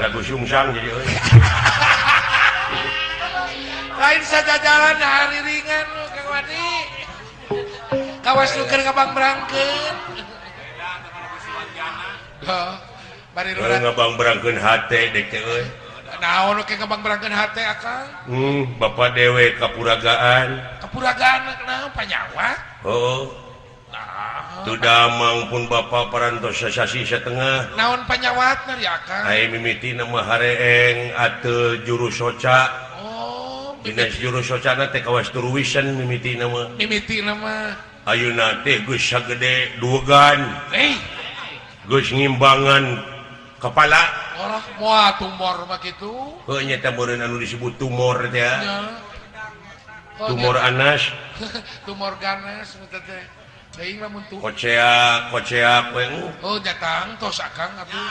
lagu sungsang jadi euy. Lain sajajalan hari ringan Kang Wadi. Kawas nu keur ngabang-brangkeun. Heuh. Bari lurah ngabang-brangkeun hate dek teh euy. Naon ke ngabang-brangkeun hate akang? Bapak dewe kapuragaan. Kapuragaan naon panyawa? Heuh. Nah, tu damang pun bapak parantos sasasi setengah. Naon panyawatna ya akang? Ai mimiti nama hareeng ateu juru soca. Oh, dinas juru socana teh kawas turuwisan mimiti nama. Mimiti nama. Ayeuna teh geus sagede duegan. Eh. Geus ngimbangan kepala. Olah moal tumor mah kitu. Heuh nya teh meureun anu disebut tumor teh ya. Tumor tumor anas. Tumor ganas teh teh. Teuing lamun tu. Koceak, koceak we. Oh nya tangtos akang atuh.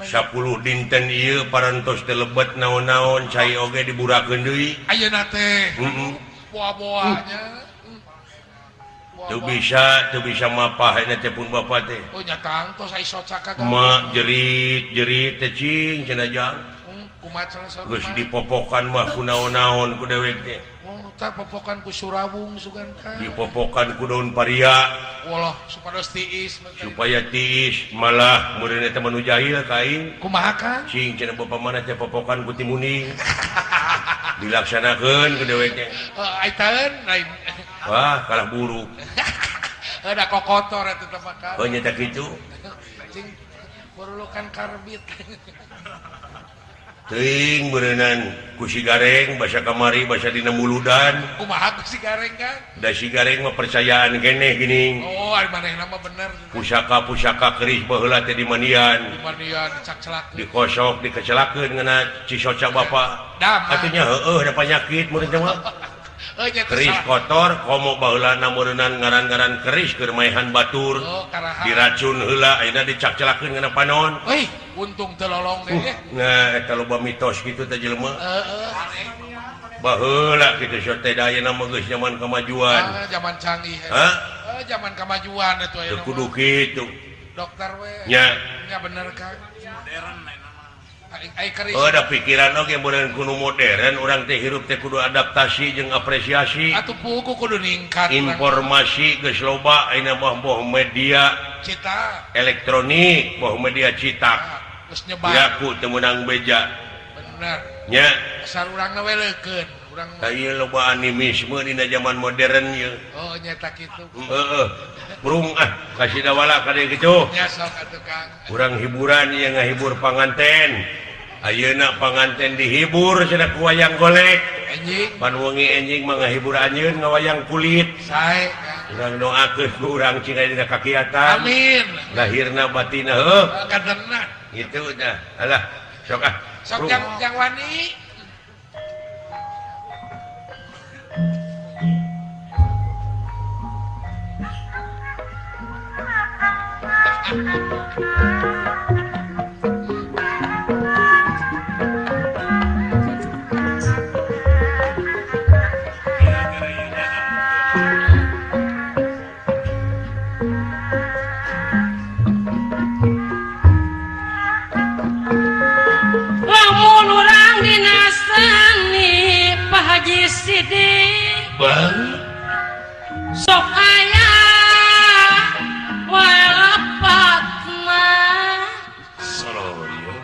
10 dinten ieu parantos teh lebet naon-naon cai oge diburakeun deui. Ayeuna teh. Heeh. Boa-boanya. Teu bisa mapah eta teh pun bapa teh. Oh nya tangtos ai soca ka. Ma jerit-jerit teh cing cenah jang. Kumaha cenah saur. Geus dipopokan mah ku naon-naon ku dewek teh. Oh tah popokan ku surawung sugan ka. Dipopokan ku daun paria. Walah supados tiis supaya tiis malah meureun eta mah nu jahil ka aing. Kumaha ka? Cing cenah bapa mana teh popokan ku timuning. Dilaksanakeun ku dewek teh. Heuh ai taeun lain. Wah kalah buruk. Heuh da kokotor eta teh mah ka. Heuh nya teh kitu. Cing perlukan karbit. Teuing beureunan ku si Gareng basa kamari basa dina muludan. Kumaha ku si Gareng kan? Da si Gareng mah percayaan keneh geuning. Oh, ari manehna mah bener. Pusaka-pusaka keris baheula teh dimandian. Dimandian dicakcelakeun. Dikosok dikecelakeun ngeuna cisoca bapa. Atuh nya heueuh da panyakit meureun teh mah. Keris kotor komo baheulana meureunnan ngaran-ngaran keris keur maehan batur. Oh, diracun heula ayeuna dicakcelakeun ngeuna panon. Euy, untung teu lolong deh. Nah, eta loba mitos kitu teh jelema. Heeh. Baheula kitu sok teh da ayeuna mah geus zaman kemajuan. Ah, zaman canggih. Hah? Zaman kemajuan atuh ayeuna. Teu kudu kitu. Dokter we. Nya. Nya bener Kang. Modern ayeuna mah. Oh, ada pikiran oge meureun kudu modern urang teh hirup teh kudu adaptasi jeung apresiasi. Atuh puguh kudu ningkat. Informasi geus loba ayeuna mah boh media cita elektronik, boh media cetak. Geus nyebar. Yaku teu meunang beja. Bener. Nya. Asal urangna we leukeun, urang. Tah ieu loba animisme dina zaman modern ieu. Oh, nya eta kitu. Heeh. Burung ah kasih dawala ka dieu kitu. Nya sok atuh Kang. Urang hiburan ieu ngahibur panganten. Ayeuna panganten dihibur cenah ku wayang golek. Enjing. Pan wengi enjing mah ngahibur anjeun ngawayang kulit. Sae. Urang doakeun ku urang cing aya dina kakiatan. Amin. Lahirna batinna heuh. Kaderna. Kitu dah. Alah, sok ah. Sok jang wani. Bang sok aya walepatna soloyo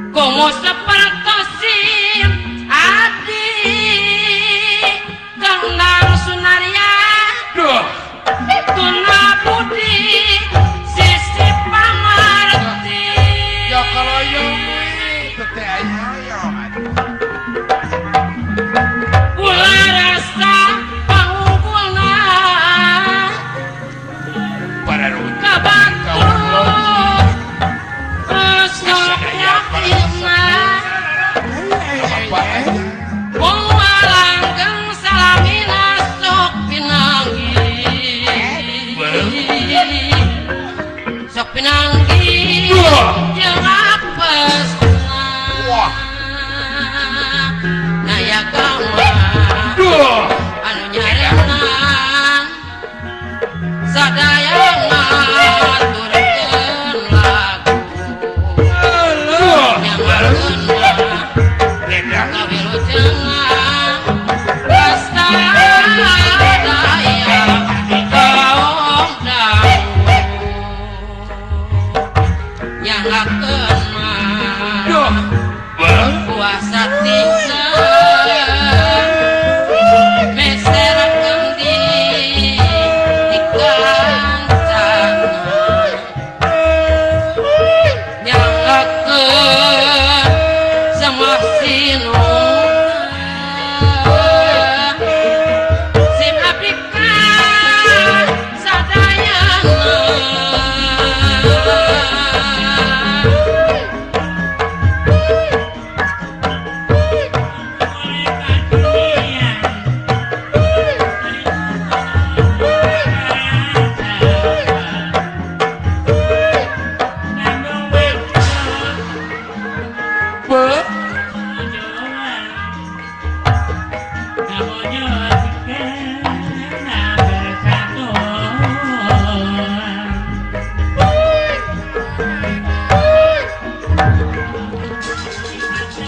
komo sapertosin adi Kang Sunarya duh tuna budi sisi pamarti ya kaloyo teh aya rasa pangunggulna kabantu Puasa tinggal meser kendi dikancana nyangakeun semah sinuna sim abdi ka sadayana.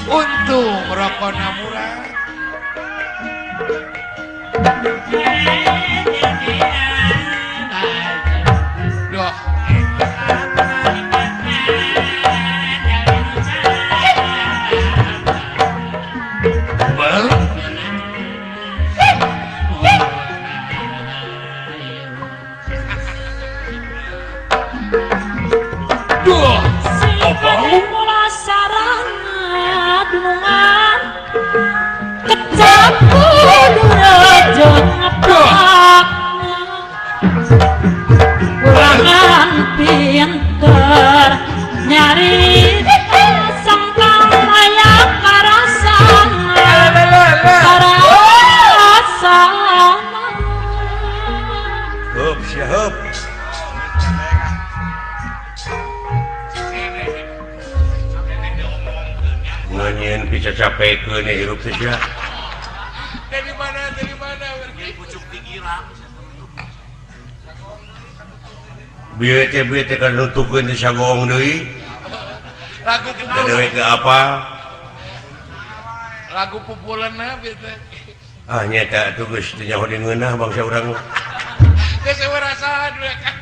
Untung rokona murah. Duh. Duh. Mula sarana dunungan kecap kudu rejo ngepak kurangan pinter nyari sengkang layak karasana karasana. Hup sia hup. Nganyen bisa capekeun hirup teh sia. Dari mana pucuk digirang. Bieu teh kan nutukeun teh sagoong deui. Lagu dewe ke apa? Lagu pupuleunna bieu teh. Ah nya teh atuh geus teu nyaho di ngeunah bangsa urang. Geus rasaan we kan.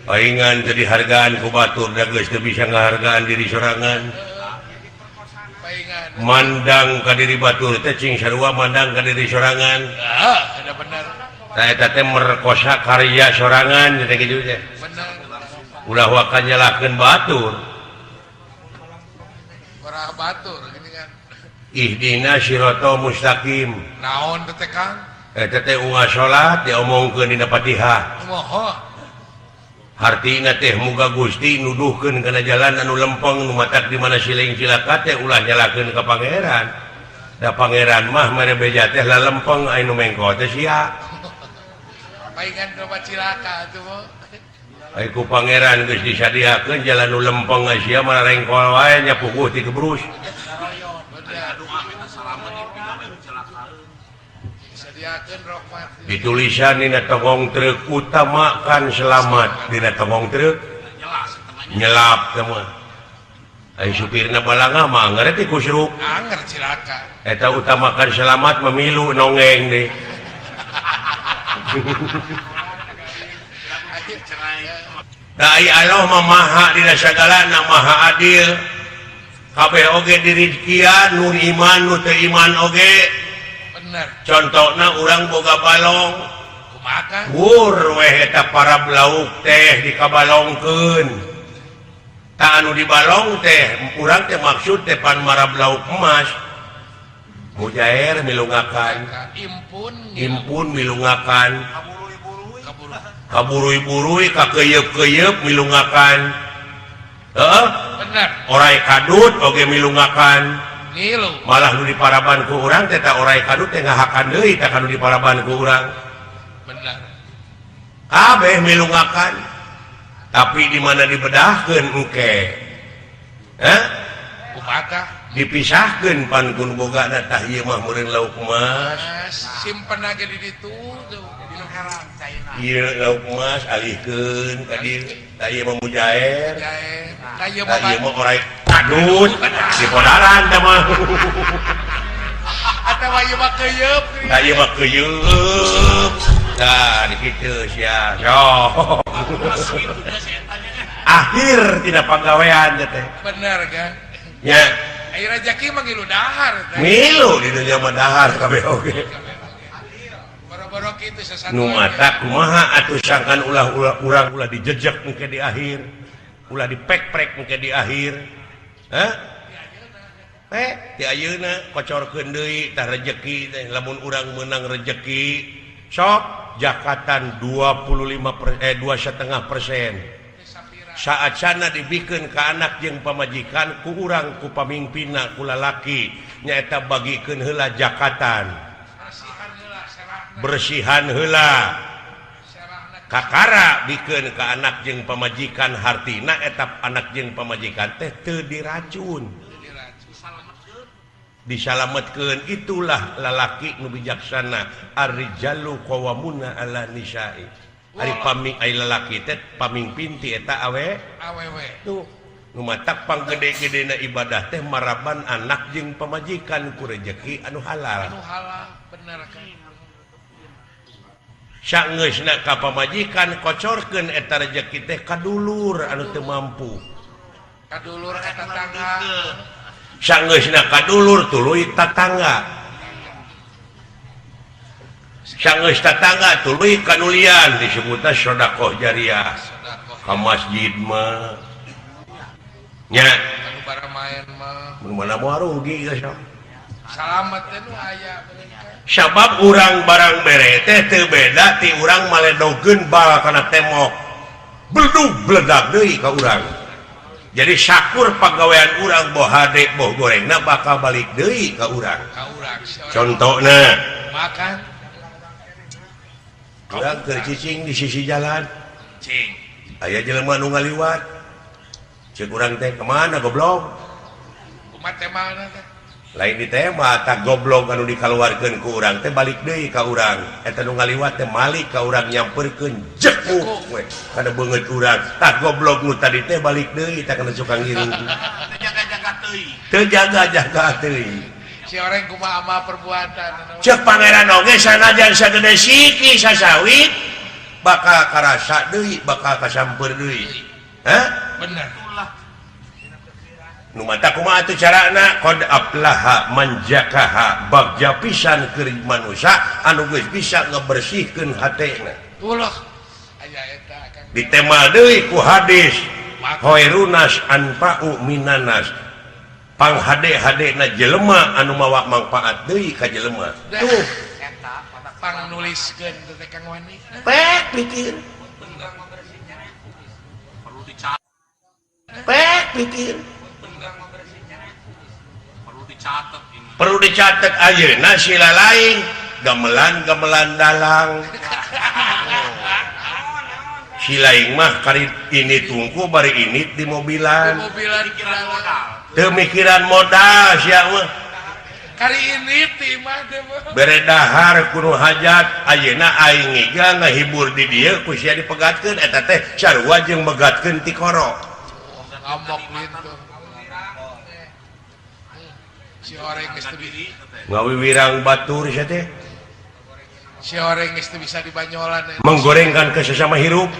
Paingan teu dihargaan ku batur da geus teu bisa ngahargaan diri sorangan. Mandang ka diri batur teh cing sarua mandang ka diri sorangan. Heeh, ada bener. Tah eta teh merkosa karya sorangan teh kitu teh. Bener. Ulah waka nyalahkeun batur. Urah batur gini kan. Ihdina siratal mustaqim. Naon teh Kang? Eta teh unggal salat diomongkeun dina Fatihah. Moho. Hartina teh muga Gusti nuduhkeun kana jalan anu lempeng nu matak di mana siling cilaka teh ulah nyalakeun ka pangeran. Da pangeran mah mere beja teh lalempeng aya nu mengko teh sia. Paingan loba cilaka atuh mah. Ai ku pangeran geus disadiakeun jalan nu lempeng sia mah rengkol wae nya puguh ti kebrus. Ditulisan dina togong truk utamakan selamat dina togong truk nyelap teh mah. Ai supirna balanga mah anger teh kusruk. Anger cilaka. Eta utamakan selamat memilu nongeng deui. Da ai Allah mah maha dina sagalana maha adil. Kabeh oge dirizkian nu iman nu teu iman oge. Contohna urang boga balong wur weh eta para lauk teh dikabalongkeun. Tah anu dibalong teh urang teh maksud teh pan marab lauk emas. Mujair milungakan, impun milungakan, kaburui-burui kakeyeup-keyeup milungakan. Heeh? Bener. Orai kadut oge milungakan. Malah nu diparaban ku urang teh ta orai kadut teh ngahakan deui tah kanu diparaban ku urang. Bener. Kabeh milungakan. Tapi di mana dibedahkeun engke? Hah? Kumaha? Dipisahkeun pan kun bogana tah ieu mah meureun lauk emas. Simpen ge di ditu tuh. Ieu lauk emas alihkeun ka dieu. Tah ieu mah mujair. Tah ieu mah orai kadut di podaran teh mah. Atawa ieu mah keuyeub. Tah ieu mah keuyeub. Tah di kitu sia. Sok. Ah Akhir tina pagawean teh. Bener kan? Ya. Ai rejeki mah ngilu dahar teh. Ngilu di dunya mah dahar kabeh oge. Boro-boro kitu sasatuan. Nu mata kumaha atuh sangkan ulah-ulah urang ulah dijejek engke di akhir. Ulah dipek-prek engke di akhir. Hah? Ti ayeuna kocorkeun deui tah rejeki teh lamun urang meunang rejeki sok jakatan 2,5% saat sana dibikeun ka anak jeung pamajikan ku urang ku pamimpinna ku lalaki nyaeta bagikeun heula jakatan bersihan heula kakara bikeun ka anak jeung pamajikan hartina eta anak jeung pamajikan teh teu diracun disalametkeun. Itulah lalaki nu bijaksana. Ar-rijalu qawwamuna 'ala nisa'i. Ari paming ai lalaki teh pamingpin ti eta awe awewe. Tuh nu matak panggede-gedena ibadah teh maraban anak jeung pamajikan ku rejeki anu halal. Anu halal bener kan. Sangeusna ka pamajikan kocorkeun eta rejeki teh ka dulur anu teu mampu. Ka dulur ka tetangga. Sangeusna ka dulur tuluy tatangga. Sangeus tatangga tuluy kanulian disebutna sedekah jariah. Ka masjid mah nya anu baramaen mah mun mana moal rugi geus. Salamet teh nu aya sabab urang barang bere teh teu beda ti urang maledogeun bal kana tembok. Beledug beledag deui ka urang. Jadi syakur pagawean urang boh hade boh gorengna bakal balik deui ka urang. Contohna makan urang keur cicing di sisi jalan. Cing. Aya jelema nu ngaliwat. Ceuk urang teh kemana goblok? Kumaha temana teh? Lain di tema tak goblok anu dikaluarkeun ku urang teh balik deui ka urang. Eta nu ngaliwat teh malik ka urang nyamperkeun jekuk we kana beungeut urang. Tah goblok nu tadi teh balik deui tah kana cukang ngiring. Teu jaga-jaga teuing. Teu jaga-jaga teuing. Si orang kumaha amal perbuatan. Ceuk pangeran oge sanajan sagede siki sasawit bakal karasa deui, bakal kasamper deui. Hah? Bener. Nu mata kumaha atuh carana qad aflaha man zakaha bagja pisan keur manusia anu geus bisa ngebersihkeun hatena. Ulah aya eta Kang. Ditema deui ku hadis khairunas anfa'u minanas. Panghade-hadena jelema anu mawa mangfaat deui ka jelema. Tuh eta pang nuliskeun teh Kang Wani. Pek pikir. Perlu dicatat. Pek pikir. Perlu dicatat. Perlu dicatat ayeuna sila lain gamelan-gamelan dalang. Si lain mah kari ini tungku bari ini di mobilan. Teu mikiran modal sia mah. Kari ini ti mah teh mah. Bere dahar kudu hajat ayeuna aing ngiga ngahibur di dieu ku sia dipegatkeun eta teh sarua jeung megatkeun ti koro. Ngambok gitu. Si orang geus teu ngawiwirang batur sia teh. Si orang geus teu bisa dibanyolan. Menggorengkan ke sesama hirup.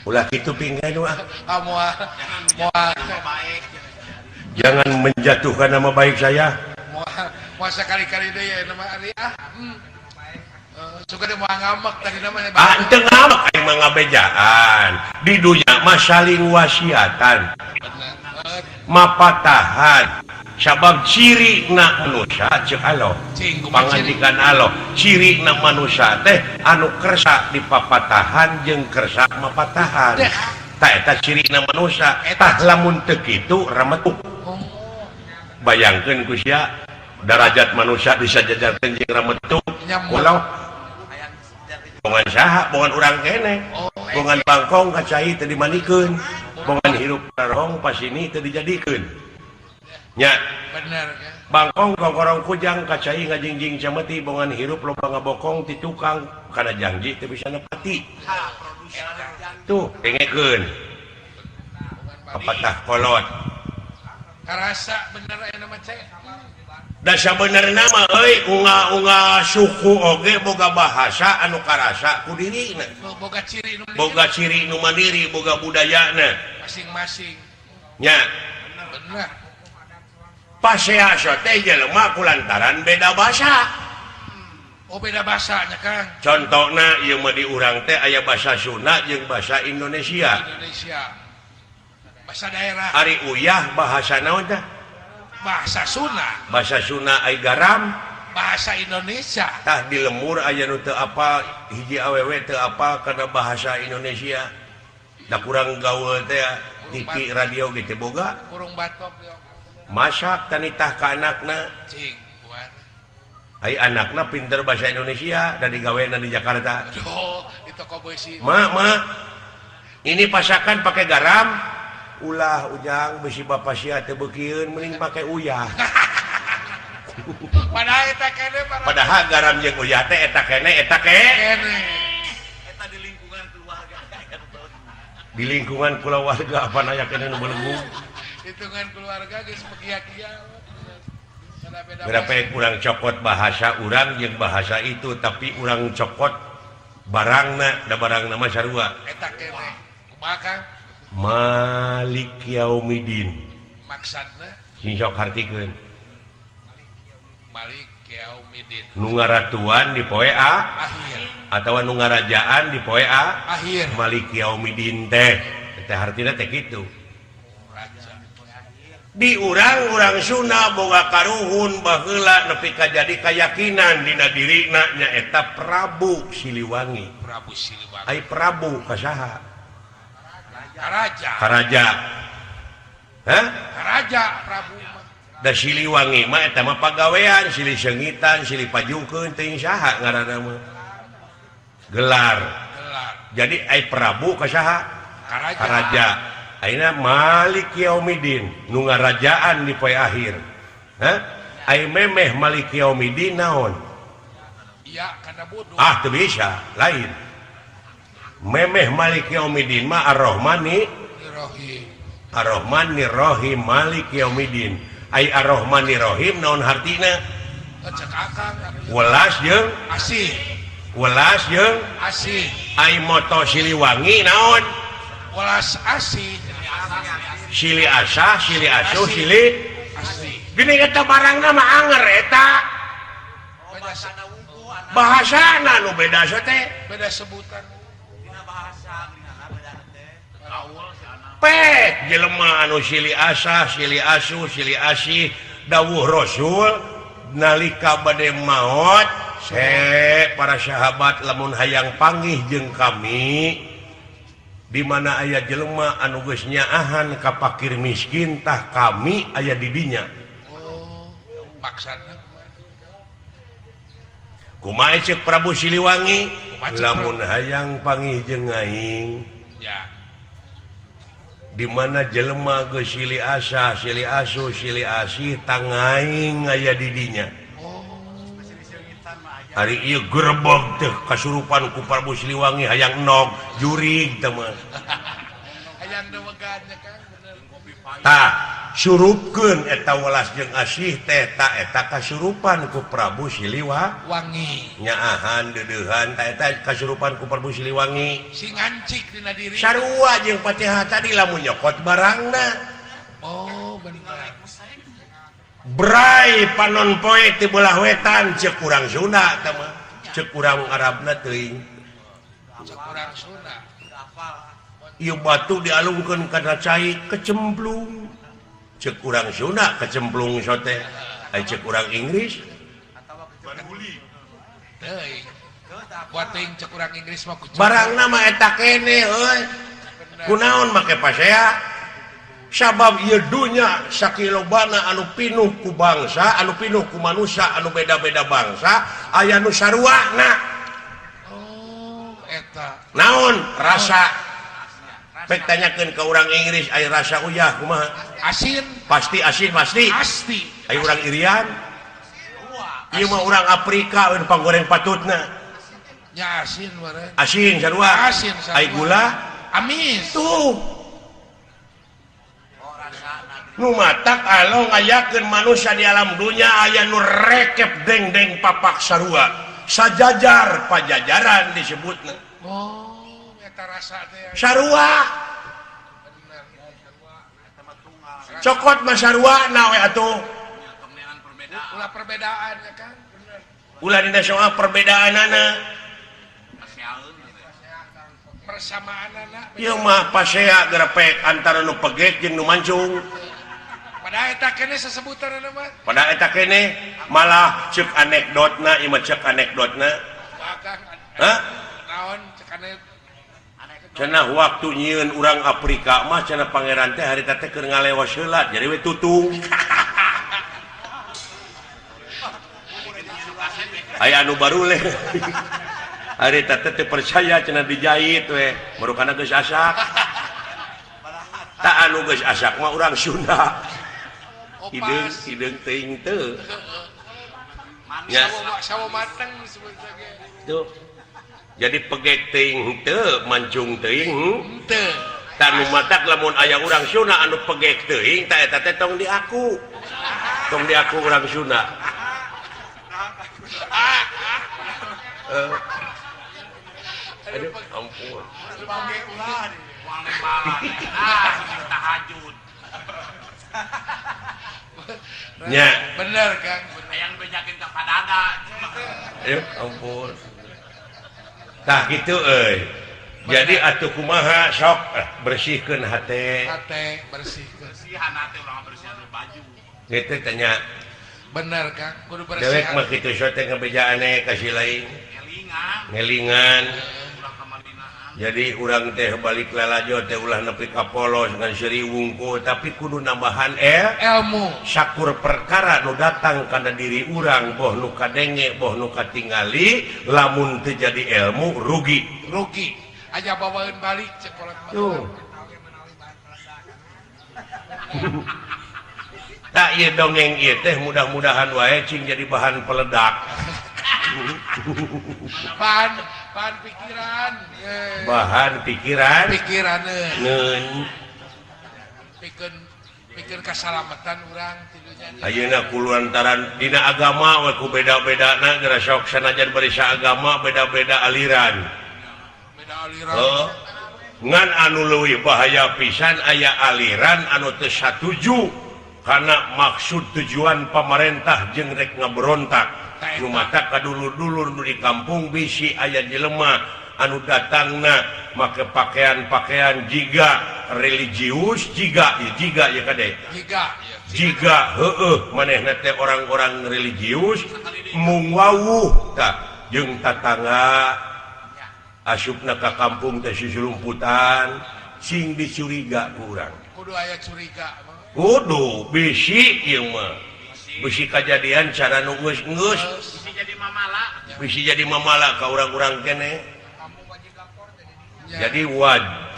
Ulah kitu pinggan wah. Ah moal moal Jangan menjatuhkan nama baik saya. Moal moal sakali-kali deui ya nama ari ah. Suka dia mau ngamek tadi namanya. Ah, teu ngamek aing mah ngabejaan. Di dunya mah saling wasiatan. Mapatahan. Sabab ciri na manusia ceuk Allah. Pangandikan Allah, ciri na manusia teh anu kersa dipapatahan jeung kersa mapatahan. Tah eta ciri na manusia. Tah lamun teu kitu rametuk. Bayangkeun ku sia darajat manusia disajajarkeun jeung rametuk. Walau bongan saha, bongan urang kene. Bongan bangkong ka cai teu dimandikeun. Bongan hirup rarong pasini teu dijadikeun. Nya. Bener kan? Bangkong kongkorong kujang ka cai ngajingjing cameti bongan hirup loba ngabokong ti tukang kana janji teu bisa nepati. Tuh, dengekeun. Papatah kolot. Karasa bener aya nama cek. Da sabenerna mah euy unga-unga suku oge boga bahasa anu karasa ku dirina. Boga ciri nu boga ciri nu mandiri, boga budayana masing-masing. Nya. Bener. Pasea teh jelema kulantaran beda bahasa. Oh beda bahasanya Kang. Contohna ieu mah di urang teh aya bahasa Sunda jeung bahasa Indonesia. Indonesia. Bahasa daerah. Ari uyah bahasa naon teh? Bahasa Sunda. Bahasa Sunda ai garam bahasa Indonesia. Tah di lemur aya nu teu apal hiji awewe teu apal kana bahasa Indonesia. Da kurang gaul teh TV radio ge teu boga. Kurung batok. Masak tanitah ka anakna. Cing, buat. Ai anakna pinter bahasa Indonesia da digawena di Jakarta. Aduh, di toko besi. Ma, ma. Ini pasakan pakai garam. Ulah ujang besi bapak sia teu beukieun mending pake uyah. Padahal eta kene padahal garam jeung uyah teh eta kene eta kene. Eta di lingkungan keluarga. Di lingkungan keluarga apa aya kene nu belenggu. Hitungan keluarga geus pekia-kia. Berapa kurang cokot bahasa urang jeung bahasa itu tapi urang cokot barangna da barangna mah sarua. Eta kene. Kumaha Kang? Malik Yaumidin. Maksudna? Sing sok hartikeun. Malik Yaumidin. Nu ngaratuan di poe a akhir atawa nu ngarajaan di poe a akhir. Malik Yaumidin teh teh hartina teh kitu. Di urang-urang Sunda boga karuhun baheula nepi ka jadi kayakinan dina dirina nyaeta Prabu Siliwangi. Prabu Siliwangi. Ai Prabu ka saha? Karaja. Karaja. Hah? Karaja Prabu. Da Siliwangi mah eta mah pagawean, silih seungitan, silih pajungkeun teuing saha ngaranna mah. Gelar. Gelar. Jadi ai Prabu ka saha? Karaja. Karaja. Ayeuna Malik Yaumidin nu ngarajaan di poe akhir. Hah? Ai memeh Malik Yaumidin naon? Iya, kana bodoh. Ah, teu bisa, lain. Memeh Malik Yaumidin mah Ar-Rahmani Rahim. Ar-Rahmani Rahim Malik Yaumidin. Ai Ar-Rahmani Rahim naon hartina? Cek akang. Welas jeung asih. Welas jeung asih. Ai moto Siliwangi naon? Welas asih. Sili asah, sili asuh, sili asih. Gini eta barangna mah anger eta. Bahasana nu beda teh. Beda sebutan. Pek jelema anu sili asah, sili asuh, sili asih dawuh Rasul nalika bade maot se para sahabat lamun hayang panggih jeung kami di mana aya jelema anu geus nyaahan ka pakir miskin tah kami aya di dinya. Oh, maksudna kumaha ceuk Prabu Siliwangi lamun hayang panggih jeung aing ya. Di mana jelema geus silih asah, silih asuh, silih asih tangaing aya di dinya. Oh, ari ieu gerebog teh kasurupan ku Prabu Siliwangi hayang nog jurig teh mah. Hayang dewegan nya Kang bener. Tah, surupkeun eta welas jeung asih teh ta eta kasurupan ku Prabu Siliwangi. Nyaahan deudeuhan ta eta kasurupan ku Prabu Siliwangi. Sing ancik dina diri. Sarua jeung Fatihah tadi lamun nyokot barangna. Oh, bener. Bray panon poe ti belah wetan ceuk urang Sunda teh mah. Ceuk urang Arabna teuing. Ceuk urang Sunda. Ieu batu dialungkeun kana cai kecemplung. Ceuk urang Sunda kecemplung sote. Ai ceuk urang Inggris Baruli. Teuing. Buat teuing ceuk urang Inggris mah kucing. Barangna mah eta kene euy. Kunaon make pasea? Sabab ieu dunya sakilobana anu pinuh ku bangsa, anu pinuh ku manusia, anu beda-beda bangsa, aya nu saruana. Oh, eta. Naon rasa? Pek tanyakeun ka urang Inggris aya rasa uyah kumaha? Asin. Pasti asin pasti. Pasti. Aya urang Irian. Ieu mah urang Afrika euy panggoreng patutna. Nya asin meureun. Asin sarua. Asin sarua. Ai gula amis. Tuh. Nu matak Allah ngayakeun manusia di alam dunya aya nu rekep dengdeng papak sarua sajajar pajajaran disebutna. Oh, eta rasa teh sarua. Cokot mah sarua na we atuh. Ulah perbedaan ya kan? Bener. Ulah dina soal perbedaanana. Persamaanana. Ieu mah pasea gerepek antara nu pegek jeung nu mancung. Pada eta keneh sesebutanna mah. Pada eta keneh malah ceuk anekdotna ieu mah ceuk anekdotna. Hah? Naon ceuk anekdot? Cenah waktu nyieun urang Afrika mah cenah pangeran teh harita teh keur ngalewas heula jadi we tutung. Aya anu baruleh. Harita teh teu percaya cenah dijahit we, marukana geus asak. Tak anu geus asak mah urang Sunda. Hideung hideung teuing teu. Ya. Sawo mateng disebutna ge. Tuh. Jadi pegek teuing teu, mancung teuing teu. Tah nu matak lamun aya urang Sunda anu pegek teuing tah eta teh tong diaku. Tong diaku urang Sunda. Aduh, ampun. Tahajud. Ya. Bener Kang, yang bejakin ke padada. Aduh, ampun. Tah kitu euy. Jadi atuh kumaha sok bersihkeun hate. Hate bersihkeun. Bersihan hate urang bersihan baju. Kitu tanya. Bener Kang, kudu bersihan. Dewek mah kitu sok teh ngabejaan ka si lain. Ngelingan. Ngelingan. Jadi urang teh balik lalajo teh ulah nepi ka polos ngan seuri wungkul tapi kudu nambahan ilmu. Sakur perkara nu datang kana diri urang boh nu kadenge boh nu katingali lamun teu jadi ilmu rugi. Rugi. Aja bawaeun balik cek kolot mah. Tak ieu dongeng ieu teh mudah-mudahan wae cing jadi bahan peledak. Bahan pikiran, bahan pikiran, pikiran, pikir keselamatan urang. Ayeuna kulantaran dina agama we ku beda-bedana geura sok sanajan bari saagama beda-beda aliran. Beda aliran. Oh. Ngan anu leuwih bahaya pisan aya aliran anu teu satuju kana maksud tujuan pamarentah jeung rek ngaberontak. Nu matak kadulur-dulur nu di kampung bisi aya jelema anu datangna make pakaian-pakaian jiga religius jiga jiga ya kade jiga jiga heueuh manehna teh orang-orang religius mung wawuh tah jeung tatangga asupna ka kampung teh susulumputan sing dicuriga ku urang kudu aya curiga kudu bisi ieu mah bisi kajadian cara nu geus-geus bisi jadi mamala bisi jadi mamala ka urang-urang kene. Jadi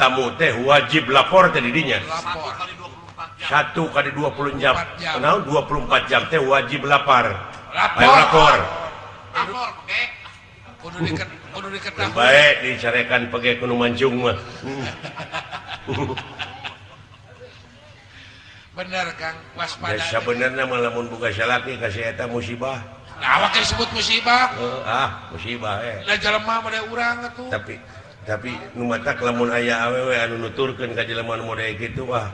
tamu teh wajib lapor teh di dinya. 1 kali 24 jam. Naon 24 jam teh wajib lapar. Ayo lapor. Lapor pegek. Kudu diketahui. Baik dicarekan pegek kudu mancung mah. Bener Kang, waspada. Ya sabenerna mah lamun boga salaki ka si eta musibah. Nah, awak disebut musibah. Musibah eh. Lah jelema mah urang atuh. Tapi nu matak lamun aya awewe anu nuturkeun ka jelema nu model kitu wah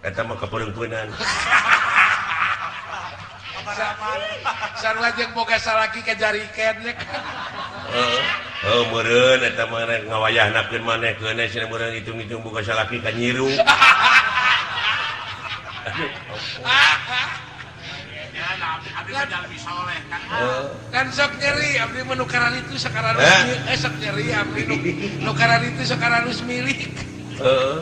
eta mah kapeungpeunan. Sarua jeung boga salaki ka jariken nya kan. Heuh, meureun eta mah rek ngawayahnakeun maneh keun cenah meureun hitung-hitung boga salaki ka nyiru. Kan sok nyeri abdi mah nu karan itu sekarang sok nyeri abdi nu karan itu sekarang geus milik. Heeh.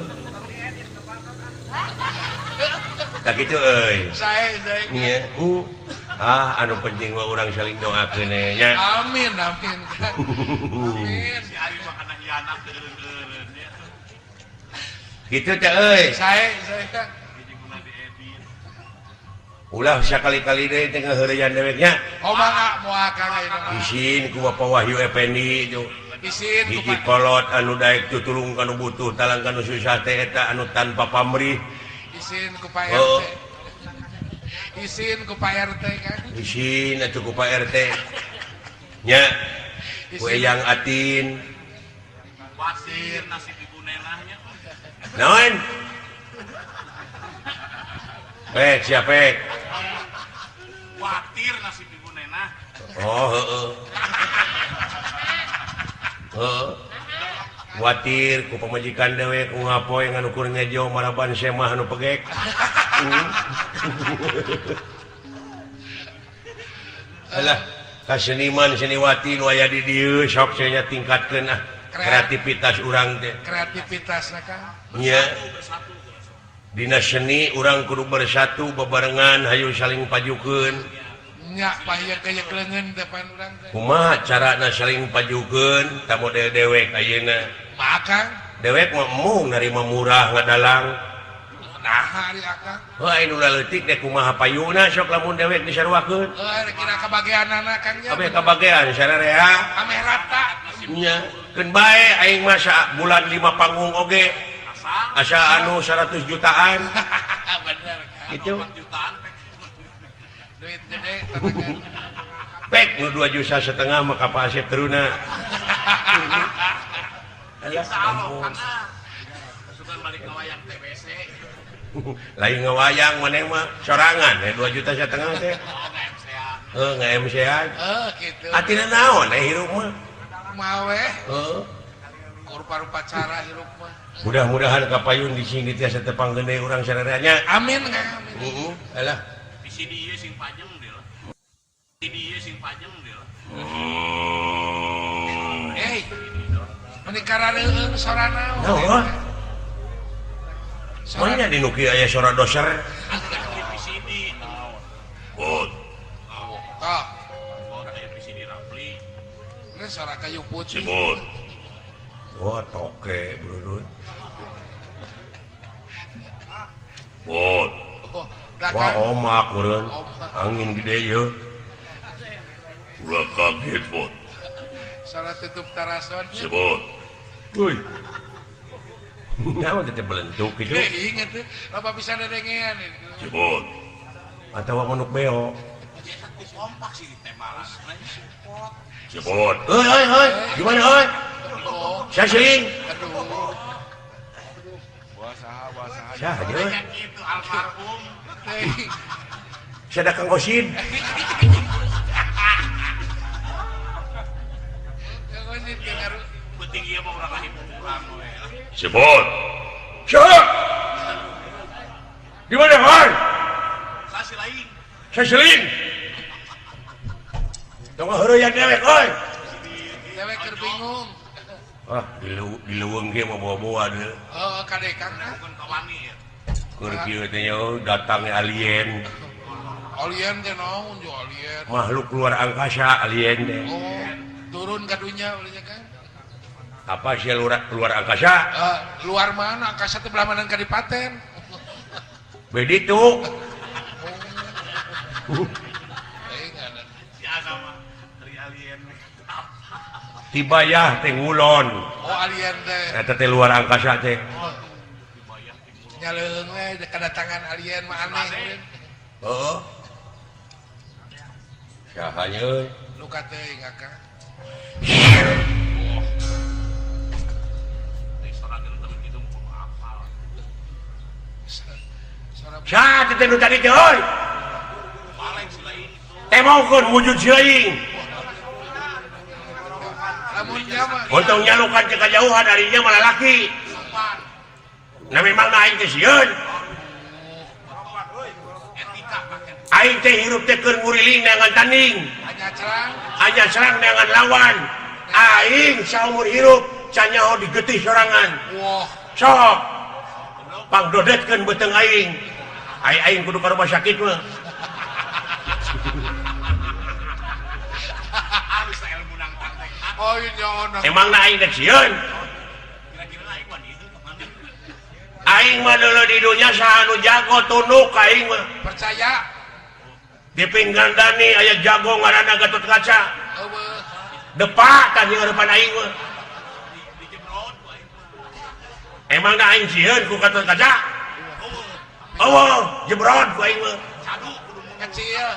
Tah kitu euy. Sae sae. Nya. Anu penting mah urang saling doakeun nya. Amin amin. Amin. Si ari mah kana hianat eureun-eureun nya. Kitu teh euy. Sae sae Kang. Ulah sakali-kali deui teh ngaheureyan deweknya. Oh mangga moal Kang ayeuna mah. Isin ku Bapak Wahyu Effendi itu. Isin ku hiji kolot anu daek tutulung kanu butuh talang kanu susah teh eta anu tanpa pamrih. Isin ku Pak RT. Isin ku Pak RT kan. Isin atuh ku Pak RT. Nya. Ku Eyang Atin. Wasir nasib ibu nenahnya. Naon? Pek siapa pek? Watir nasib ibu nenah. Oh heeh. Heeh. Watir ku pamajikan dewek ku ngapoe ngan ukur ngejo maraban semah anu pegek. Alah, ka seniman seniwati nu aya di dieu sok nya tingkatkeun ah kreativitas urang teh. Kreativitasna Kang. Nya. Dina seni urang kudu bersatu bebarengan hayu saling pajukeun. Nya pahya kaya leungeun depan urang teh. Kumaha carana saling pajukeun ta model dewek ayeuna? Maka dewek mah embung narima murah ngadalang. Nah, ari akang. Heuh anu leutik teh kumaha payuna sok lamun dewek disaruakeun. Heuh kira kabageanana Kang nya. Kabeh kabagean sararea. Ameh rata. Nya, keun bae aing mah bulan 5 panggung oge. Asa anu 100 jutaan. Bener Kang. Itu jutaan duit gede tapi pek nu 2,5 juta mah ka Pak Asep teruna. Alah, ampun. Sugan balik ngawayang TBC. Lain ngawayang maneh mah sorangan 2,5 juta teh. Heuh nge-MC-an. Heuh kitu. Atina naon hirup mah? Kumaha we? Heuh. Rupa-rupa cara hirup mah. Mudah-mudahan kapayun di sini tiasa tepang gede urang sararea. Amin Kang, amin. Heeh, alah. Di sini ieu sing panjang deui. Di dieu sing panjang deui. Eh. Meni karareueung sora naon? Naon? Mana di nu kieu aya sora doser? VCD. Bot. Tah. Bot aya VCD Rapli. Ini sora kayu putih. Bot. Wah, toke bro. Bot. Wah, omak meureun. Angin gede ieu. Ulah kaget, Bot. Sora tutup tarason. Sebot. Euy. Naon teh belentuk kitu? Ingat teh, loba bisa dedengean itu. Sebot. Atawa manuk beo. Kompak sih di malas. Sebot. Euy euy euy, gimana euy? Sasiling. Aduh. Saha jeung kitu almarhum. Sada Kang Osin. Kang Osin keur penting ieu mah urang kahibur urang we. Sebot. Saha? Di mana han? Sasilaing. Sasiling. Tong heureuyang dewek euy. Dewek keur bingung. Ah, di leuweung ge mah bawa-bawa deui. Heeh, kade Kang. Bukan kawani ya. Keur kieu teh nya datang alien. Alien teh naon jo alien? Makhluk luar angkasa alien teh. Oh, turun ka dunya ulahnya kan. Apa sih luar angkasa? Luar mana? Angkasa teh belah mana kadipaten. Beditu. Oh. Si mah dari alien. Tibayah teh ngulon. Oh, alien teh. Eta teh luar angkasa teh. Oh. Nyaleuheung we kedatangan alien mah aneh. Heeh. Saha nya euy? Luka teuing Akang. Saha teh nu tadi teh euy? Temongkeun wujud si lain. Untung nyalukan ke kajauhan darinya malah laki. Nah memang aing teh sieun. Aing teh hirup teh keur nguriling neangan tanding. Hanya serang neangan lawan. Aing saumur hirup can nyaho digetih sorangan. Sok pangdodetkeun beuteung aing. Aing kudu ka rumah sakit mah. Emang na aing teh sieun. Aing mah dulu di dunya saha nu jago tunduk aing mah. Percaya. Di Pinggandani aya jago ngaranna Gatot Kaca. Depak tah jeung depan aing mah. Emang na aing sieun ku Gatot Kaca? Awal jebrot ku aing mah. Cadu kudu kecil.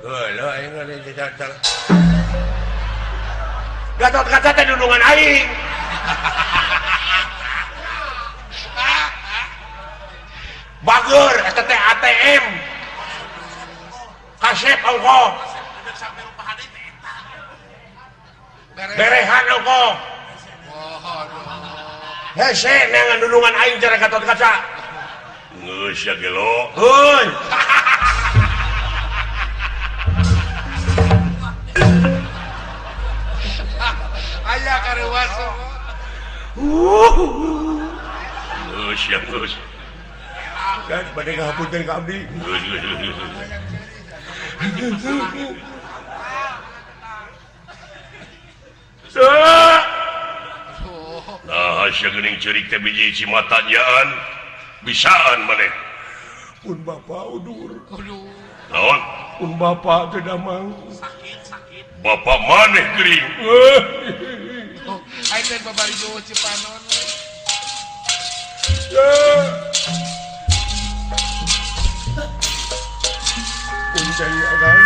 Geuleuh aing mah Gatot Kaca teh dundungan aing. Bager eta teh ATM. Kasep ongkoh. Berehan ongkoh. Hese neangan dundungan aing cara Gatot Kaca. Geus ya gelo. Heuy. Aya karuas. Geus ya geus. Kan bade ngahapunten ka abdi. Geus geus geus. Nah, sia geuning ceurik teh biji cimatanyaan bisaan maneh. Pun bapa udur. Aduh. Naon? Pun bapa teu damang. Sakit, sakit. Bapak maneh geuring. Aing teh babari jauh Cipanon. Uncai agan.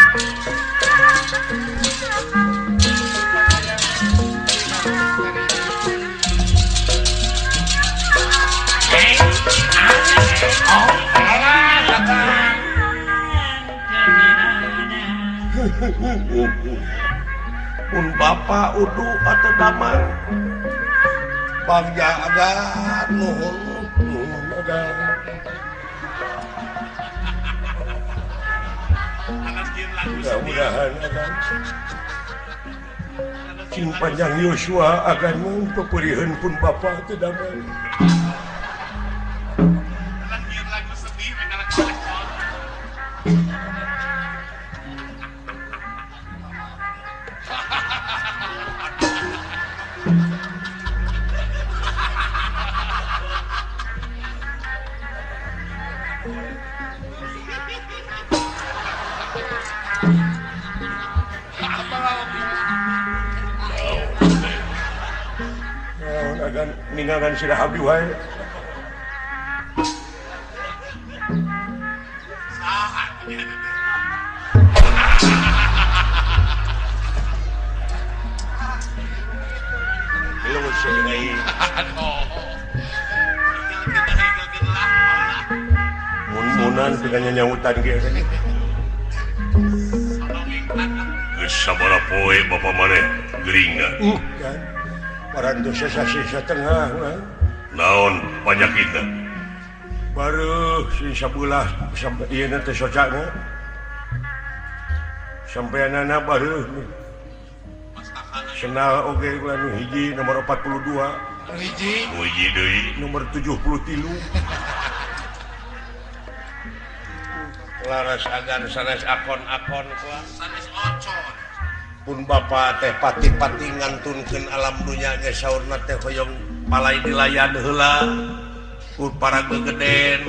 Pun bapa udu atau damang bangga agan nuhun nuhun agan. Mudah-mudahan agan cing panjang Yosua agan mung peperiheun pun bapa teu damang. Ningangan sirah abdi wae. Saha Belum sih aing. Mun-munan piganya nyautan ge. Geus sabaraha poe bapa maneh geuringna. Kan. Parantos sasih satengah naon panyakitna baru sing sabelah sampai ieu teh socana sampeanana baru senal oge ulah nu hiji nomor 42 hiji hiji deui nomor 73 laras agan sanes akon-akon kuah sanes ocon. Pun bapa teh pati-pati ngantunkeun alam dunya ge saurna teh hoyong palai dilayan heula ku para gegeden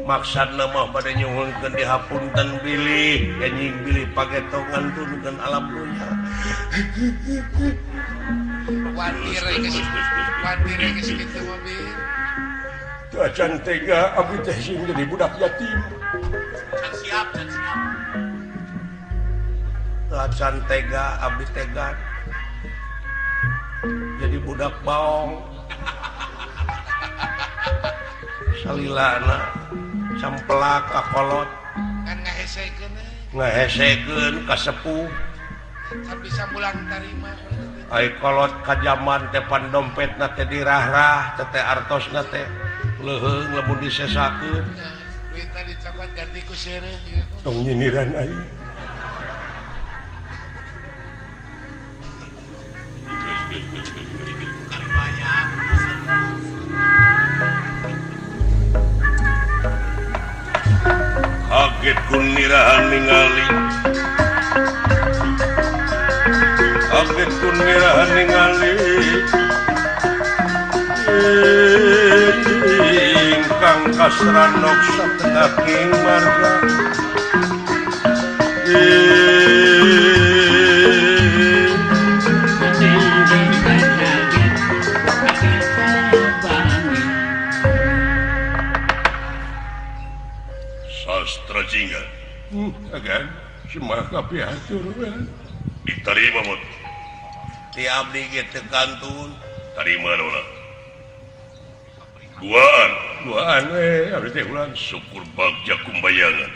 maksudna mah bade nyuhunkeun dihapunten bilih anjing bilih pageto ngantunkeun alam dunya. Watir geus watir geus kitu mah bi. Teu acan tega abdi teh sing jadi budak yatim. Can siap, can siap. Acan tega abdi tega jadi budak baong salilana sampelak kakolot kan ngahesekeun ngahesekeun ka sepuh kan bisa mulang tarima ai kolot ka jaman teh pan dompetna teh dirahrah teh teh artosna teh leuheung lamun disesakeun duitna dicapat ganti ku seureuh tong nyindiran aing. Kaget kunirahan ningali kaget kunirahan ningali ingkang kasranok satengaking marga Cuma kapihatur diterima mut. Ti abdi ge teu kantun. Tarima ulah. Duaan, duaan we abdi teh ulah syukur bagja kumbayangan.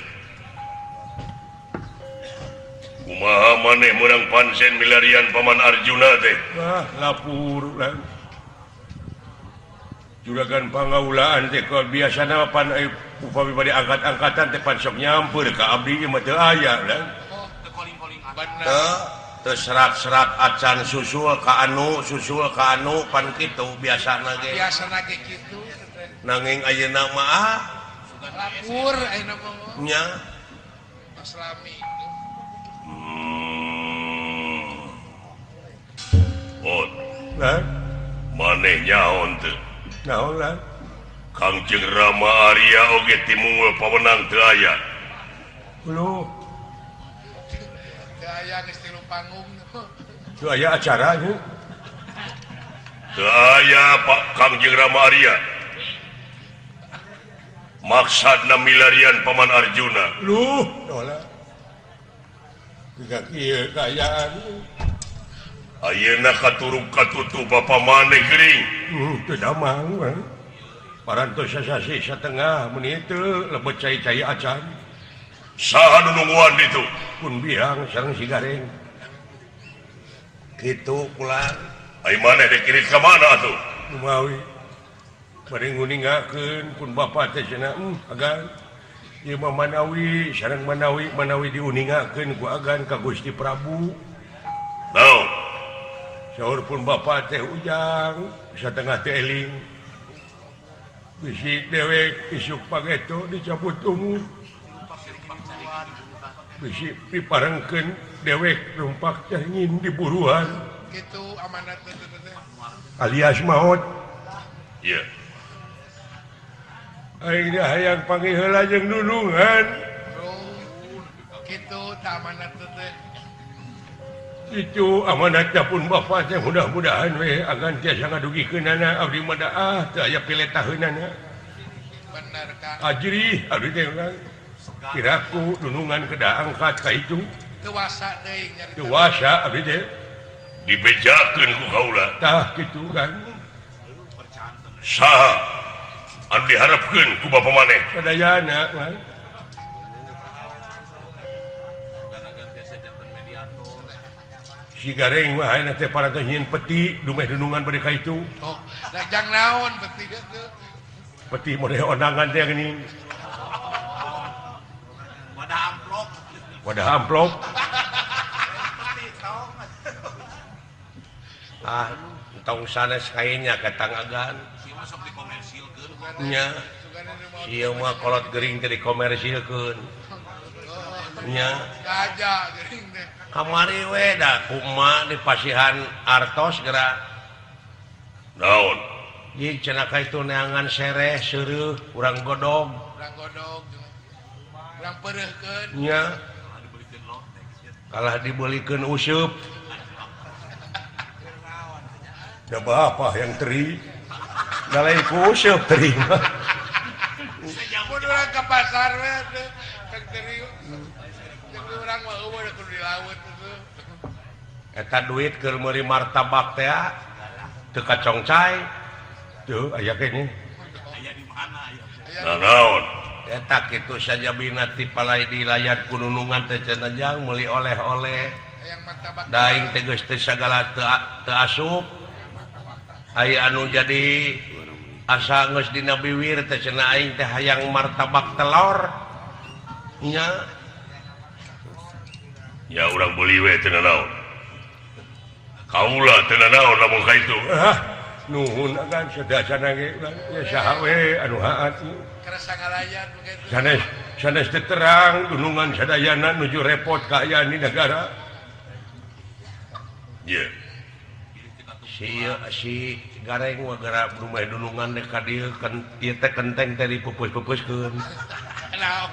Kumaha maneh meunang pansen milarian Paman Arjuna teh? Wah, lapur ulah. Juragan pangaulaan teh biasana pan upami bade angkat-angkatan teh pan sok nyampeur ka abdi mah teu aya lah. Teu teu serat-serat acan susul ka anu pan kitu biasana ge. Biasana ge kitu. Nanging ayeuna mah ah lapur ayeuna mah. Nya. Tos lami. Oh. Lah, maneh nyaon teu? Naon lah? Kangjeng Rama Arya oge timungul pawenang teu aya. Lho. Teu aya geus tilu panggung. Teu aya acara nya. Teu aya Pak Kangjeng Rama Arya. Maksudna milarian Paman Arjuna. Luh, dola. Tiga kieu kaayaan. Ayeuna katuruk katutu bapa maneh geuring. Teu damang mah. Parantos sasasi satengah mun teu lebet cai-cai acan. Saha nu nungguan ditu? Pun biang sareng si Gareng. Kitu pulang. Ai maneh dek kirit ka mana atuh? Kumawi. Bade nguningakeun pun bapa teh cenah agan. Ieu mah manawi sareng manawi manawi diuningakeun ku agan ka Gusti Prabu. Naon? Saur pun bapa teh ujang satengah teh eling. Bisi dewek isuk pageto dicabut ungu. Bisi piparengkeun dewek rumpak cangin di buruan. Kitu amanat teh. Alias maot. Iya. Aing dah hayang panggih heula jeung nulungan. Kitu tah amanat teh. Itu amanatnya pun bapa teh mudah-mudahan we agan tiasa ngadugikeunana abdi mah ah teu aya piletaheunana. Bener Kang. Ajrih abdi teh urang. Kiraku dunungan kedah angkat ka itu. Teu wasa deui nyarita. Teu wasa abdi teh. Dibejakeun ku kaula. Tah kitu kan. Saha anu diharapkeun ku bapa maneh? Sadayana mah. Si Gareng mah ayeuna teh parantos nyieun peti dumeh dunungan bade ka itu. Oh, da jang naon peti teh? Peti modeh ondangan teh geuning. Wadah amplop. Wadah amplop. Ah, tong sanes kainnya ka tangagan. Ieu mah sok dikomersilkeun. Nya. Ieu mah kolot gering teh dikomersilkeun. Nya. Gajah gering teh. Kamari we da kuma di pasihan artos gerak. Naon? Jeung cenah ka itu neangan sereh seureuh urang godog. Urang godog. Urang peureuhkeun. Nya. Kalah dibelikeun useup. Da bapak yang teri. Da lain ku useup teri mah. Mun urang ka pasar we teh kang teri. Urang mah eueuh kudu di laut teh. Eta duit keur meuli martabak teh teu kacongcai. Tuh aya keneh. Aya di mana aya? Nah, naon? Eta kitu sajabina ti palai di layar kununungan teh cenah jang meuli oleh-oleh. Hayang martabak. Da aing teh geus teu sagala teu asup. Aya anu jadi asa geus dina biwir teh cenah aing teh hayang martabak telur. Nya. Ya urang beuli we teu nanaon. Kaula teu nanaon lamun ka itu. Ah, nuhun agan sadasana ge urang ya saha we anu haat. Kerasa ngalayan begitu. Sanes sanes teu terang dunungan sadayana nuju repot kaayaan di negara. Ye. Si Gareng mah gara rumah dunungan dek ka dieu kan ieu teh kenteng teh dipupus-pupuskeun. Naon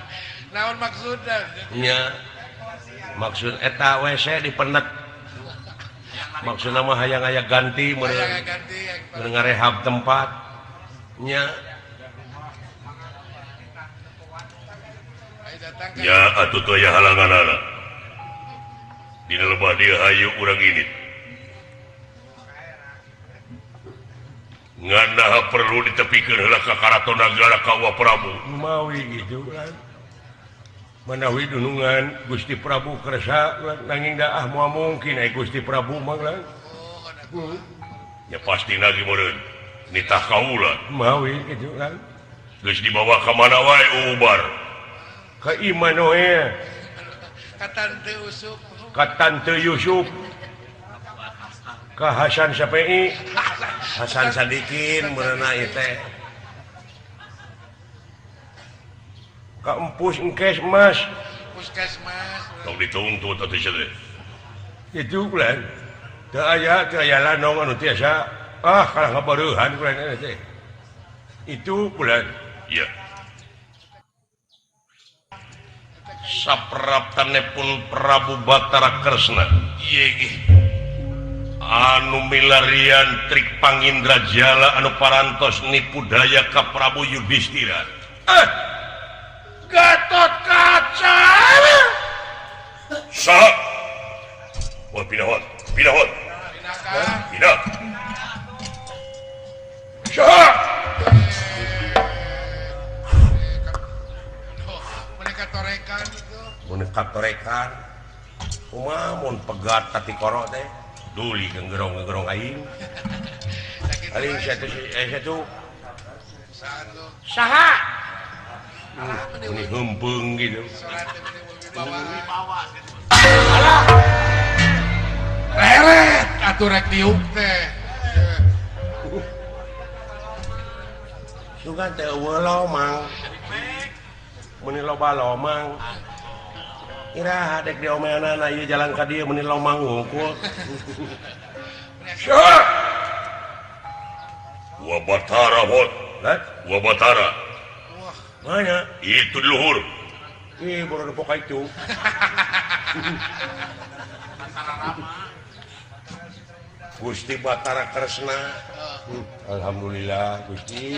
naon maksudna? Nya. Maksud eta WC dipenek. Maksudna mah hayang aya ganti meureun. Ngarehab tempat. Nya. Ya atuh teu aya halanganana. Dina lebah dia hayu urang ini. Ngan perlu ditepikeun heula ka Karaton Nagara ka Wa Prabu. Mawi gitu kan. Manawi dunungan Gusti Prabu kersa nanging daah moal mungkin ai Gusti Prabu mah lah. Ya pasti lagi meureun nitah kaula. Mawi kitu kan. Geus dibawa ka mana wae ubar. Ka Immanuel. Ka Tante Yusuf. Ka Tante Yusuf. Ka Hasan Sapi. Hasan Sadikin meureunna ieu teh. Ka empus engkes mas. Puskesmas. Tong dituntut atuh sia teh. Itu bulan. Teu aya lanong anu tiasa. Ah kalah ngabareuhan bulan teh. Itu bulan. Iya. Sapraptane pun Prabu Batara Kresna. Ieu ge. Anu milarian trik pangindrajala anu parantos nipu daya ka Prabu Yudhistira. Gatot Kaca. Saha? Wah, pindah. Pindah. Saha? Mereka torekan itu. Mereka torekan. Kumaha mun pegat ka tikoro teh? Duli genggerong-genggerong aing. Aing satu. Saha? Ini hempeng gitu. Alah. Reret atuh rek diuk teh. Sugan teh eueuh lomang. Meuni loba lomang. Iraha dek diomeanana ieu jalan ka dieu meuni lomang hungkul. Wa Batara hot. Wa Batara. Mana? Itu di luhur. Ih, baru depok itu. Gusti Batara Kresna. Alhamdulillah Gusti,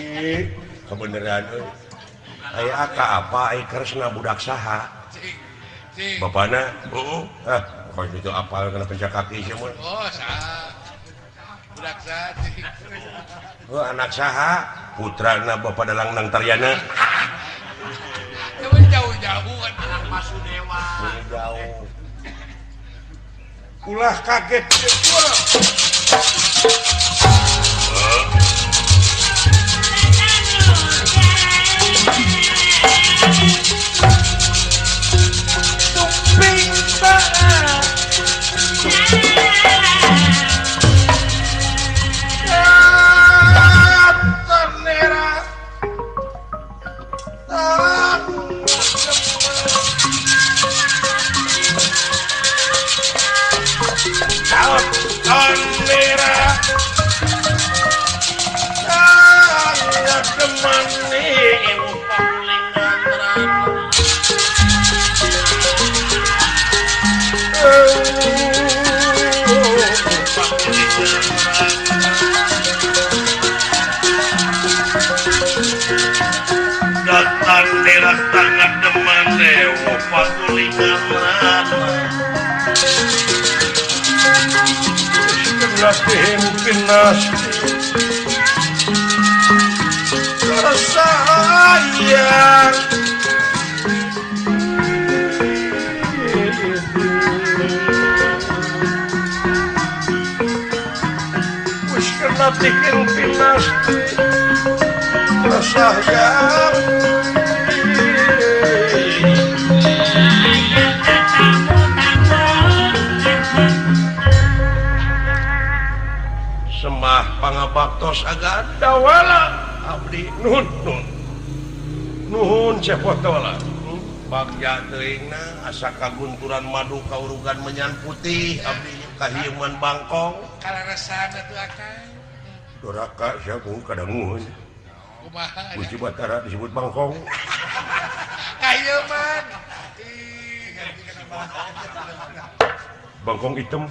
kebenaran euy. Aya ka apa ai Kresna budak saha? Bapana? Heeh. Ah, kok itu apal kana pencak kaki sia mah. Oh, saha. Budak saha. Oh, anak saha? Putrana Bapak Dalang Nang Taryana. Jauh-jauh kan anak Masudewa. Jauh. Ulah kaget. Tumping taat. Sayang wis kena tikin pinasti sayang. Semah pangabaktos agak dawala abdi nuhun nuhun nuhun cepot dawala bagja teuingna asa kagunturan madu kaurugan menyan putih abdi kahieuman bangkong kalaresan atuh akang doraka sia kuh kadanguheun kumaha Gusti Batara disebut bangkong kahieuman ih ngerti kana bangkong hitam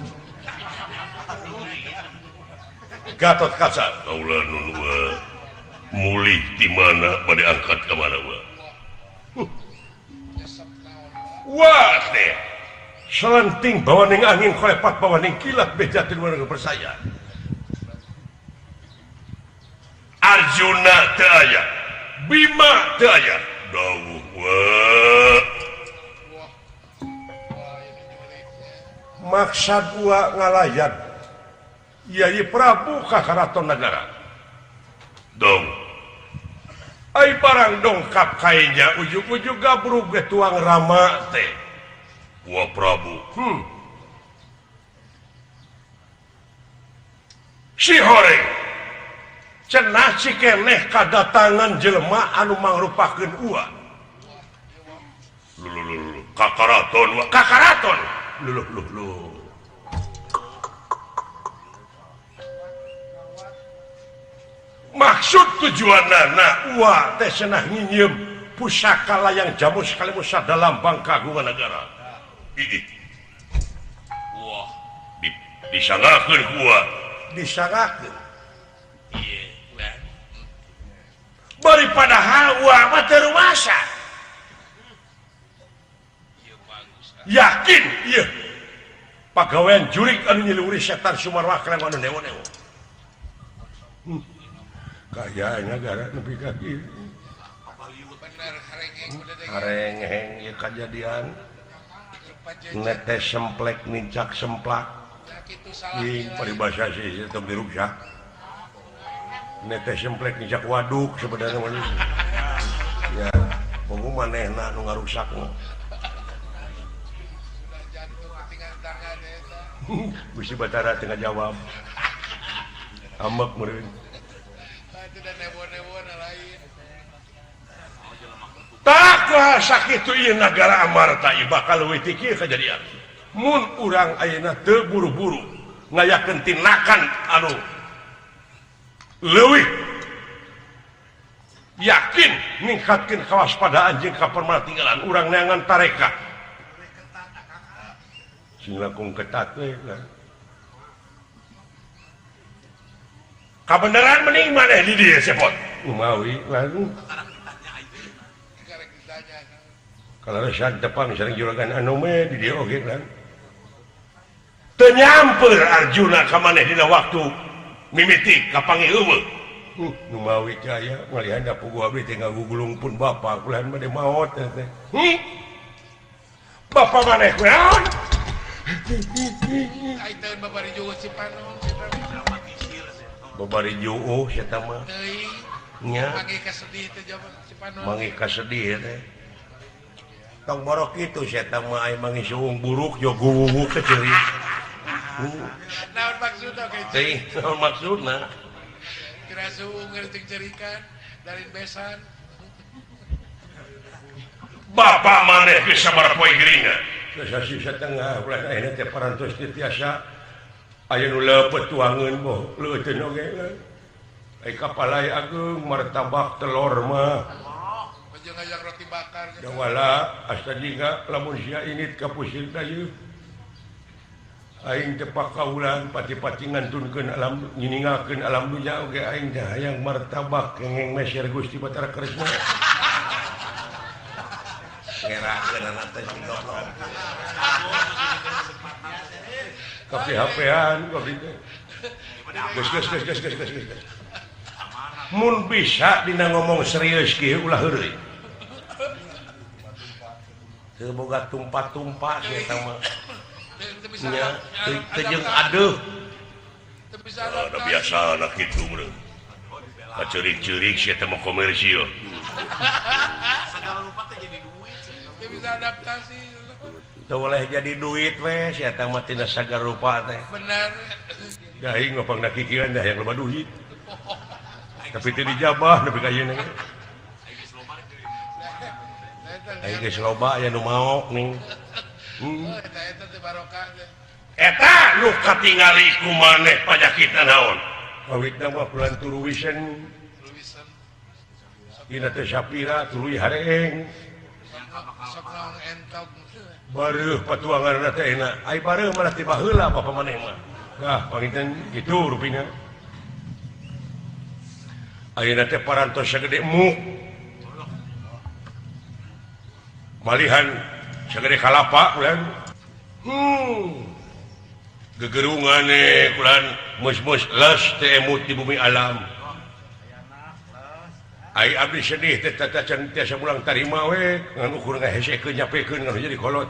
Gatot Kaca kaula nun mulih di mana bade angkat ka mana wa. Wah teh Selenting bawaning angin kolepat bawaning kilat bejatin warga percaya. Arjuna teu aya, Bima teu aya. Dawuh we. Maksad ua ngalayan Yai Prabu ka Karaton Nagara. Dong. Ai barang dongkap kainya ujug-ujug gabrug ge tuang Rama teh. Wa Prabu. Si horeng cenah cikeneh kadatangan jelema anu mangrupakeun ua. Lulu ka karaton wa ka karaton. Luluh luh luh. Maksud tujuanana ua teh cenah nginyeum pusaka layang jamus kalimusa dalam bangka kagungan negara. Ih. Wah, disangakeun ku ua. Disangakeun. Ieu, ulah. Bari padahal ua mah teu rumasa. Ieu bagus. Yakin ieu. Pagawean jurik anu nyiliwuri setan Sumarwa keleng anu newo-newo. Kaya negara nepi ka kieu. Bener harengeng udah deh. Harengeng ieu kajadian. Netes semplek nincak semplak. Ih, paribasa sih tong diruksak. Netes semplek nincak waduk sebenarnya mah. Ya, poho manehna nu ngarusak mah. Gusti Batara teu ngajawab. Ambek meureun. Tak sakitu ieu nagara Amarta ieu bakal leuwih ti kieu kajadian. Mun urang ayeuna teu buru-buru ngayakeun tindakan anu leuwih yakin ningkatkeun kawaspadaan jeung kapermatinggalan urang neangan tareka. Sing langkung ketat we lah. Kabeneran mending maneh di dieu sepot. Umawi lalu. Kalau resan tepang sareng juragan anome di dieu oge kan. Teu nyamper Arjuna ka maneh dina waktu mimiti kapanggih eueuh. Nu mawi teh aya ngalihan da puguh abdi teh ngagugulung pun bapa kulahan bade maot teh. Bapa maneh kunaon? Kaiteun babari juuh si Panon. Babari juuh eta mah. Teuing. Nya. Manggih kasedih teh si Panon. Manggih kasedih teh. Tong borok itu saya mah ai manggih suung buruk jo guwuwu ke ceurik. Naon maksudna ge? Teuing, naon maksudna? Kira suung ngerti cerikan dari besan. Bapak maneh geus sabaraha poe geuringan? Sasih satengah ulah ayeuna teh parantos teu tiasa aya nu leupet tuangeun boh leuteun oge. Ai kapalai ageung martabak telur mah. Ngajak roti bakar gitu. Dawala asta jingga lamun sia init ka pusir teh aing teh pakaulan pati-pati ngantunkeun alam nyiningakeun alam dunya oge aing teh hayang martabak kengeng meser Gusti Batara Kresna. Ngerakeun anak teh si goblok. Kapi-hapean goblok teh. Geus geus geus geus geus geus. Mun bisa dina ngomong serius kieu ulah heureuy. Teu boga tumpa-tumpa si eta mah. Nya teu jeung adeuh. Teu bisa ada biasa anak kitu meureun. Kaceurik-ceurik si eta mah komersial. Segala rupa teh jadi duit. Teu bisa adaptasi. Teu boleh jadi duit we si eta mah tina sagala rupa teh. Bener. Da aing mah pangna kikieuan dah yang loba duit. Tapi teu dijabah nepi ka ayeuna ge. Aing geus loba aya nu maok ning. Eta eta teh barokah teh. Eta nu katingali ku maneh pajakitna naon? Awitna mah bulan turuwisen. Turuwisen. Dina teh sapira tuluy hareeng. Sok naon entog. Bareuh patuanganna teh enak. Ai bareuh malah ti baheula bapa maneh mah. Dah panginten kitu rupina. Ayeuna teh parantos sagede muk. Malihan sagede kalapa ulah. Gegerungan kulan mus-mus les teh emut di bumi alam. Ai abdi sedih teh tata can tiasa mulang tarima we ngan ukur ngahesekeun nyapekeun ngan jadi kolot.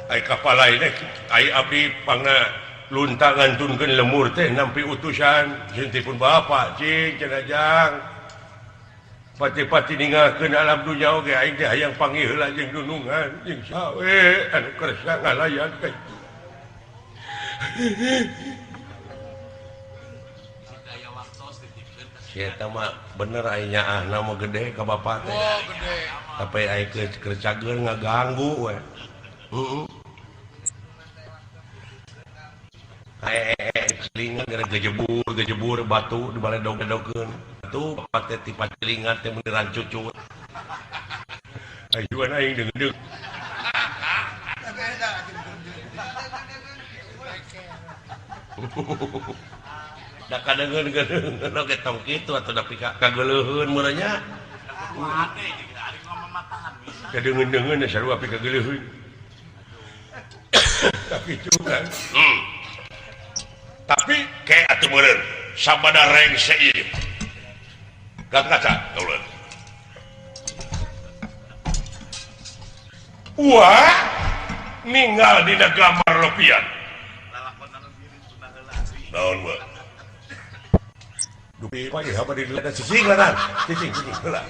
Ai kapal lain ai abdi pangna lunta ngantunkeun lemur teh nampi utusan jeung pun bapak cing cenah jang. Pati-pati ninggalkeun alam dunya oge aing teh hayang panggih heula jeung dunungan jeung sawe anu kersa ngalayan ka itu. Si eta mah bener aing nyaahna mah gede ka bapak teh. Oh, gede. Tapi aing keur cager ngaganggu we. Heeh. Celingan gara gejebur batu di baledog-ledogeun. Tuh bapak teh tipa celingan teh meniran cucu. Ayuan aing deung-deung. Da kadeungeun-geungeun oge tong kitu atuh da pika kageuleuheun meureun nya. Kadeungeun-deungeun sarua pika kageuleuheun. Tapi juga. Tapi kayak atuh meureun sabada rengse ieu. Kaca tolong. Wah, ninggal dina gambar lopian. Naon mah? Dupi pa ieu apa di lada cicing lanan. Cicing cicing heula.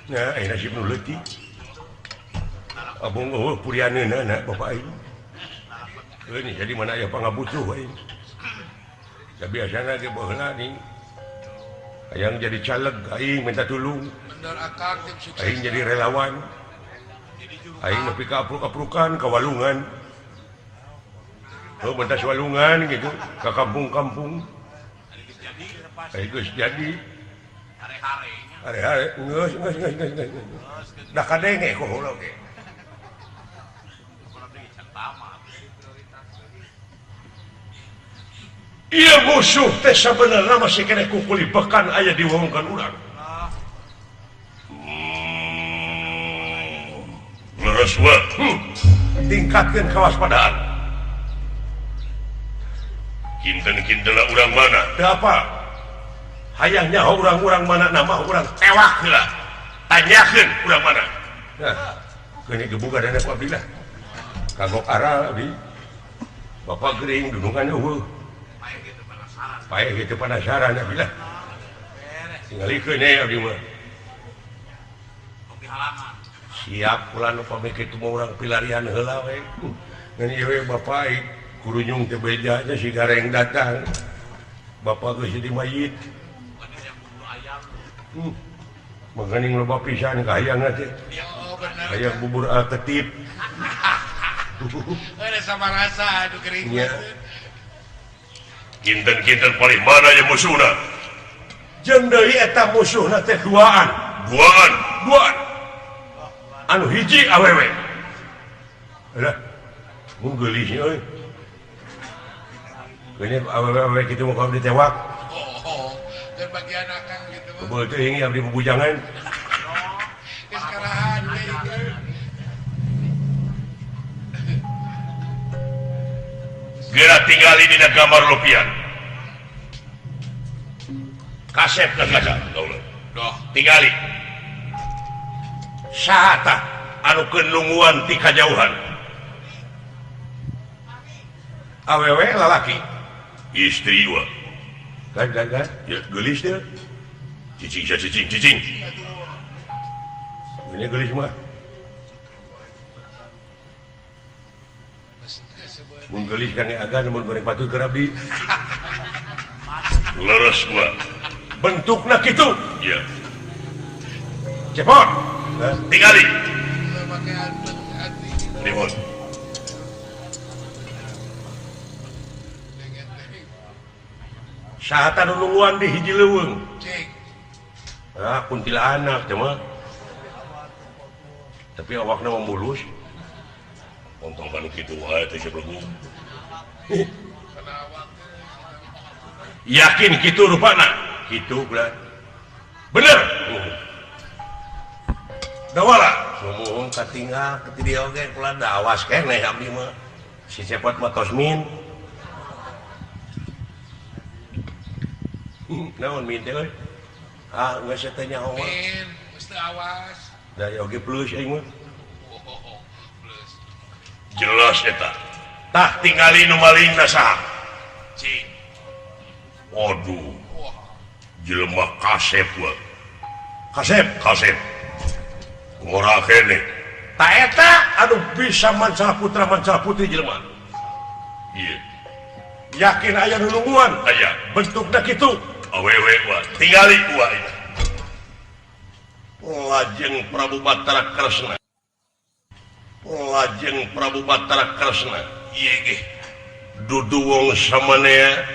Nah, ai nasib nu leutik. Abong eueuh purianeuna na bapak aing. Ini jadi mana aya pangabutuh aing. Da biasana ge baheula ning hayang jadi caleg aing minta tulung. Aing jadi relawan. Aing nepi ka apruk-aprukan ka walungan. Oh, mentas walungan gitu ka kampung-kampung. Aing geus jadi hare-hare geus geus geus geus geus. Da kadenge ku heula ge. Iya musuh teh sabenerna masih keneh kukuli bekan aya di wongkan urang. Leres we. Tingkatkeun kewaspadaan. Kinten-kintenna urang mana? Teu apa? Hayang nyaho urang-urang mana nama urang tewak heula. Tanyakeun urang mana. Nah, keuni gebugan ku abdi lah. Kagok aral abdi. Bapak gering dunungan eueuh. Paeh gitu penasaran abdi lah. Tingalikeun we abdi mah. Siap ulah nu pamit kitu mah urang pilarian heula we. Ngan ieu we bapak kurunyung teh beja nya si gareng datang. Bapak geus jadi mayit. Maganing loba pisan ka hayangna teh. Hayang bubur alketip. Eueuh sama rasa aduh gering. Kinten-kinten paling mana yang musuhna? Jeung deui eta musuhna teh duaan. Duaan, duaan. Anu hiji awewe. Lah, mun geulis euy. Keuni awewe kitu mah abdi tewak. Oh, dan bagian akang gitu mah. Beul teuing abdi bubujangan. Geus karahan deui. Geura tinggali dina gambar lopian. Kasep ka kaca, gauleuh. Doh, tingali. Saha tah anu keur nungguan ti kajauhan? Awewe lalaki. Istri wa. Kan kan kan, ya geulis teh. Cicing cicing cicing. Ini geulis mah. Mun geulis kan agan mun goreng patut keur abdi. Leres gua. Bentukna kitu. Iya. Cepot. Tingali. Ribut. Saha nu nungguan di hiji leuweung? Ah, kuntilanak teh mah. Tapi awakna mah mulus. Ontong kanu kitu wae teh sebelum. Yakin kitu rupana? Kitu bener. Bener. Dawala Sumuhun katinggal ke dieu oge kula da awas keneh abdi mah. Si Cepot mah tos min. Naon min teh euy? Ah, geus teh nyaho mah. Min, geus teu awas. Da oge plus aing mah. Oh, plus. Jelas eta. Tah tingali nu malingna saha? Cing. Waduh. Wah, Jelema kasep we. Kasep, kasep. Ngora keneh. Ta eta anu bisa mancala putra mancala putri jelema. Ieu. Yakin aya nu nungguan? Aya. Bentukna kitu. Awewe wa. Tingali wa ieu. Lajeng Prabu Batara Kresna. Lajeng Prabu Batara Kresna. Ieu ge. Dudu wong samanea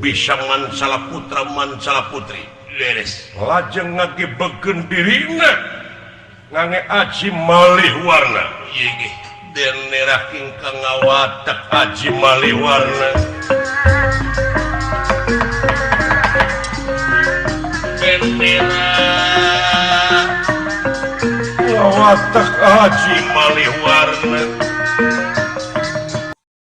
bisa mancala putra mancala putri. Leres. Lajeng ngagebegeun dirina ngange aji malih warna. Ieu ge. Den merah ingkang ngawatek aji malih warna. Bendera ngawatek aji malih warna.